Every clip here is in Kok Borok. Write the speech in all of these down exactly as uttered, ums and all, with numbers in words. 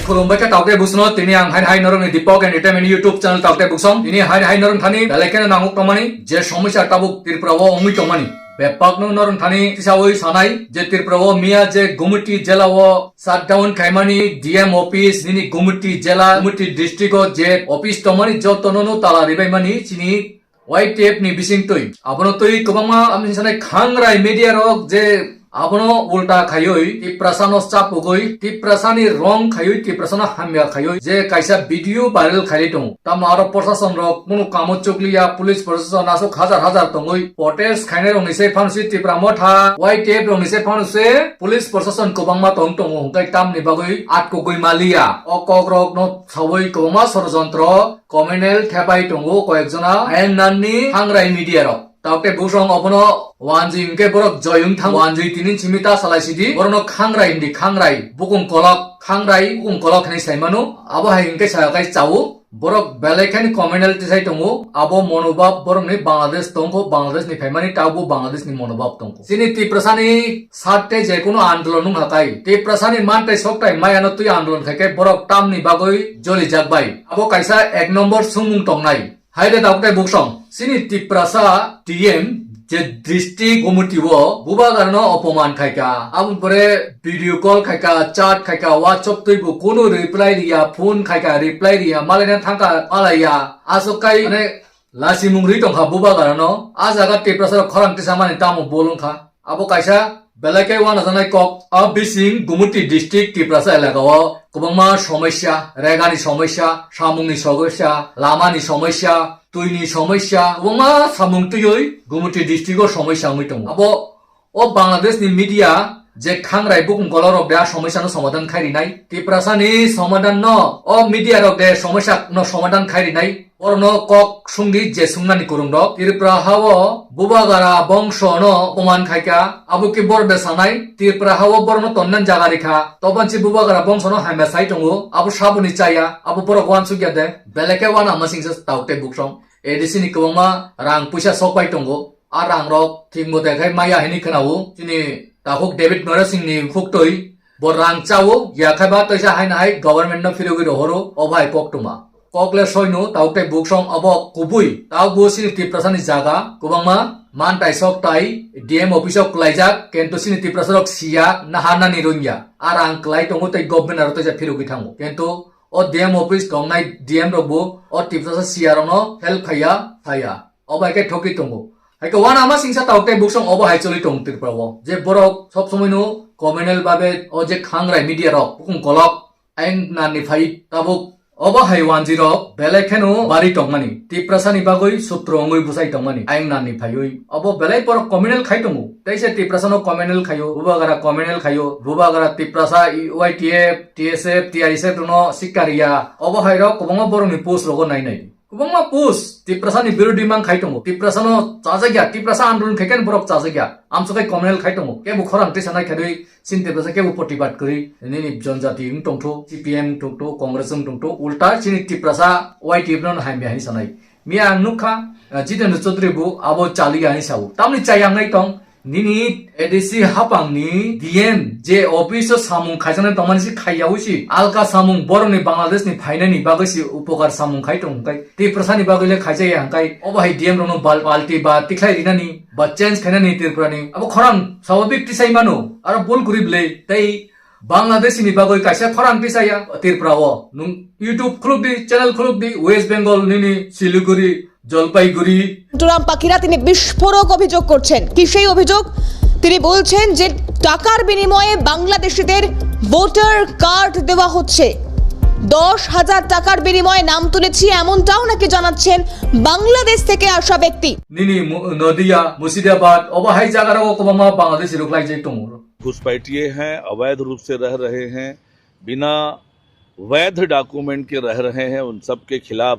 Khulumbai khe taukte busno, tini ang hai hai norokni Deepak Entertainment YouTube channel taukte buksong. Tini hai hai norok thani belai kheno nanguk tongmani, je somosya tabuk Tripura o wngwi tongmani. Bepakno norok thani tisawi sanai, je Tripura o miya je Gumti jela o shutdown khaimani D M office, nini Gumti jela, Gumti district o je office tongmani jotono no tala ribaimani chini Y T F ni bising twi. Abono twi kwbangma amni sanai khangrai media rok je abono ulta khaiwi Tiprasa no chapugwi, Tiprasa ni rong khaiwi, Tiprasa no hamya khaiwi je kaisa video viral khailai tongo. Tamo aro prosason rok kunu kamo chukliya, police prosason aswk hajar hajar tongwi protest khainai rok ni se phansi Tipra Motha, Y T F rok ni se phansi police prosason kwbangma tong tongo, hwnkhe tamni bagwi atkugwi maliya. O kok rok no sawi kwbangma sorojontro communal thepai tongo koyekjona ayang nanni khangrai media rok. Taukte busong obono wanjwi hwnkhe borok joy wng thang wanjwi tini simi ta salai sidi. Borokno khangrai hindi khangrai bukung kolok khangrai bukung kolok hinwi sai mano. Abo hai hwnkhe sa kai chao. Borok belai khani communal tisai tongo. Abo monobab borokni Bangladesh tongkho, Bangladesh ni phaimani tabuk Bangladesh ni monobab tongkho. Chini Tiprasani sarte je kunu andolon wng hakai. Tiprasani mantai soktai mayano twi andolon khaikhe borok tamni bagwi jolijak bai. Abo kaisa ek nombor sumung tongnai. Haide tabuk tai buksong. Chini Tiprasa T M je district committee o bubagarno opoman khaika. Aboni pore video call khaika, chat khaika, WhatsApp twi bo kunu reply riya, phone khaika, reply riya, malaina thangka, malaiya. Aswk kai mane lasimung ri tongkha bubagarano. A jaga Tiprasa rok khorang tisamani tamo bolong kha. Abo kaisa belai khe uanajaknai kok. A bising Gumti district Tiprasa elaka o kwbangma somosya, regani somosya, samungni somosya, lamani somosya, twini somosya, kwbangma samung twiwi Gumti district o somosya wngwi tongo. Abo o Bangladesh ni media je khangrai bukung kolorok de a somosya no somadhan khai rinai. Tiprasa ni somadhan no o media rok de somosya no somadhan khai rinai. Borokno kok sungdi je sungnani kwrwng rok. Tripura ha o Bubagara bongso no opoman khaika. Abo khe borok de sanai. Tripura ha o borokno tonnani jaga rikha. Tobansi Bubagara bongso no hamya sai tongo. Abo saboni chaya. Abo borok uansukya de. Belai khe uanama singsa tauk tei buksong. A D C ni kwbangma rang puisa sok pai tongo. A rang rok thik mote khai maya hinwi khwnao. Chini takhuk David Mera Singh ni khuktwi. Bo rang chao, ya khai ba toisa haino hai government no phirogwi rohoro, o bai koktwma. Kokle soino, tauk tei buksong obo kubui, tauk bo chini Tiprasa ni jaga, kwbangma mantai sok tai D M office o kwlaijak, kento chini Tiprasa rok siya, naharnani rwngya. A rang kwlai tongo tei government aro toisa phirogwi thango. Kento o D M office tongnai D M rok bo o Tiprasa siya rokno help khaiya, khaiya. Obo hai khe thokwi tongo. Hai khe uanama singsa tauk tei buksong obo hai choli tongo Tripura o. Je borok sob somoi no communal babe o je khangrai media rok, bukung kolok, ayang nani phai tabuk obo hai wanji rok belai kheno bari tongmani. Tiprasa ni bagwi sutro wngwi bwsai tongmani ayang nani phaiwi. Obo belai borok communal khai tongo. Tei se Tiprasa no communal khaio, Bubagra communal khaio, Bubagra Tiprasa Y T F, T S F, T I S F no sikariya. Obo hai rok kwbangma borok ni post rogo nai nai. Kwbangma post, Tiprasa ni birodhi mang khai tongo. Tiprasa no chajakya, Tiprasa andolon khai khe borok chajakya. Amso khai communal khai tongo. Kebo khorang tisa nai khe dui, sin Tiprasa kebo protibad kwrwi, nini jonjati wng tongtho, C P M wng tongtho, Congress wng tongtho, ulta chini Tiprasa Y T F no hamya hinwi sanai. Miya ang nukha, ah, Jitendra Chaudhary bo abo chaliya hinwi sao. Tamni chayang nai tong, Nini A D C hapang ni D M je office o samung khaijaknai tongmani si khaiyaui si alka samung borok ni Bangladesh ni phainani bagwi si upokar samung khai tong kai. Tiprasa ni bagwi le khaijakya hwnkhe obo hai D M rok no bal-, balti ba tikhlai rinani ba change khainani Tripura ni abo khorang swababik tisai mano aro bul guri bwle tei Bangladesh ni bagwi kaisa khorang tisaya Tripura o. Nwng YouTube khuluk di, channel khuluk di, West Bengal nini Siliguri, Jalpaiguri. Turam Pakhira tini bisphorok obhijog korchen. Ki sei obhijog? Tini bolchen je takar binimoye Bangladeshiter voter card dewa hocche. Dosh hajar takar binimoye nam tulechhi emontaw naki janachchen Bangladesh theke asha bekti. Nini Mu-, Nadia, Murshidabad, obo hai jaga rogo kwbangma Bangladeshi rok laijak tongo. घुसपैठिए हैं, अवैध रूप से रह रहे हैं, बिना वैध डॉक्यूमेंट के रह रहे हैं, उन सब के खिलाफ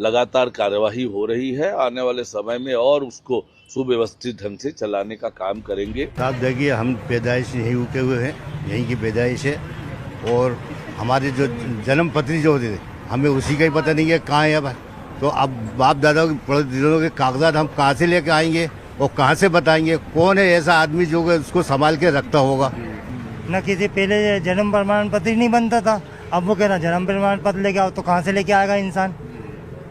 लगातार कार्यवाही हो रही है। आने वाले समय में और उसको सुव्यवस्थित ढंग से चलाने का काम करेंगे। साहब, देखिए, हम पैदाइश यहीं रुके हुए हैं, यहीं की पैदाइश है और हमारे जो जन्म पत्री जो होते थे, हमें उसी का ही पता नहीं है कहाँ है अब। तो अब बाप दादा के, पड़ोस के कागजात हम कहाँ से लेके आएंगे? वो कहाँ से बताएंगे? कौन है ऐसा आदमी जो कि उसको संभाल के रखता होगा? न किसी पहले जन्म प्रमाण पत्र ही नहीं बनता था, अब वो कह रहा, जन्म प्रमाण पत्र लेके आओ, तो कहाँ से लेके आएगा इंसान?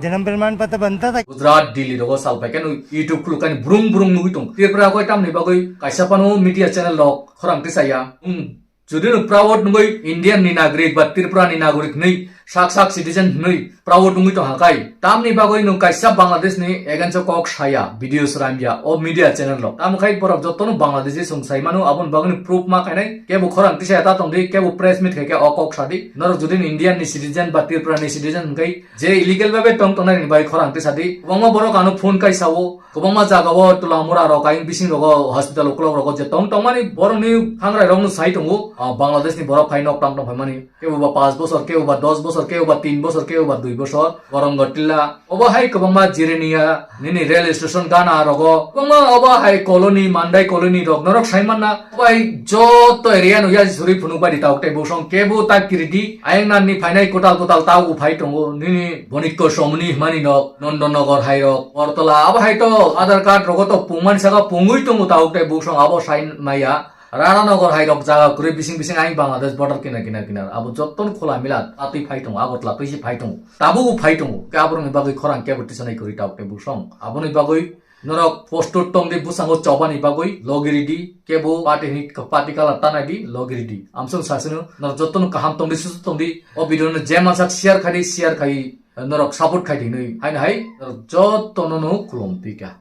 जन्म प्रमाण पत्र बनता था? Gujarat, Delhi rogo salpai khe nwng YouTube khulukani brung brung nugwi tong. Tripura koi tamni bagwi kaisa phano media channel rok khorang tisaya. Nwng jodi nwng proud nungwi Indian ni nagrik ba Tripura ni nagrik hwnwi sak sak citizen hwnwi proud nungwi tong hakai, tamni bagwi nwng kaisa Bangladesh ni against o kok saya, video sramya o media channel rok. Tamo khai borok jotono Bangladeshi song sai mano, aboni bagwi proof ma khainai. Kebo khorang tisaya ta tongdi, kebo press meet khaikhe o kok sadi. Norok jodi Indian ni citizen ba Tripura ni citizen hwnkhe je illegal babe tong tongnai ni bai khorang tisadi. Kwbangma borok ano phone kai sao, kwbangma jaga o Tulamura rok, ayang bising rogo, hospital uklok rogo je tong tongmani borok ni khangrai rok no sai tongo. Ah, Bangladesh ni borok phai nok tang tong phaimani. Kebo ba panch bosor, kebo ba dos bosor, kebo ba tin bosor, kebo ba dui bosor. Gorong gotila. Obo hai kwbangma Jirania, nini rail station gana rogo. Kwbangma obo hai colony, Mandai colony rok norok sai manna. Obo hai joto area no yaji suri phunuk bai di tok tei busong kebo ta kiridi. Ayang nan ni phainai kotal kotal ta u phai tongo. Nini Bonik Kosomoni himani nok, Nondon Nogor hai rok. Bortola abo hai to Aadhaar card rogo to pungmani saka pungwi tongo tok tei busong abo sai maya. Rana Nogor hai rok jaga kwrwi bising bising ayang Bangladesh border kinar kinar kinar. Abo jottoni khula mila tatwi phai tongo, Agartala twi se phai tongo. Tabuk bo phai tongo. Khe aborokni bagwi khorang kebo tisanai kwrwi tok tei busong. Aboni bagwi norok postur tongdi bwskango chobani bagwi logiridi, kebo party ni party colour tanai di logiridi. Amsong sasino norok jottoni kaham tongdi, susu tongdi. O video no je mansak share khai di, share khai norok support khai di hinwi. Haino hai norok jottono no khulum pika.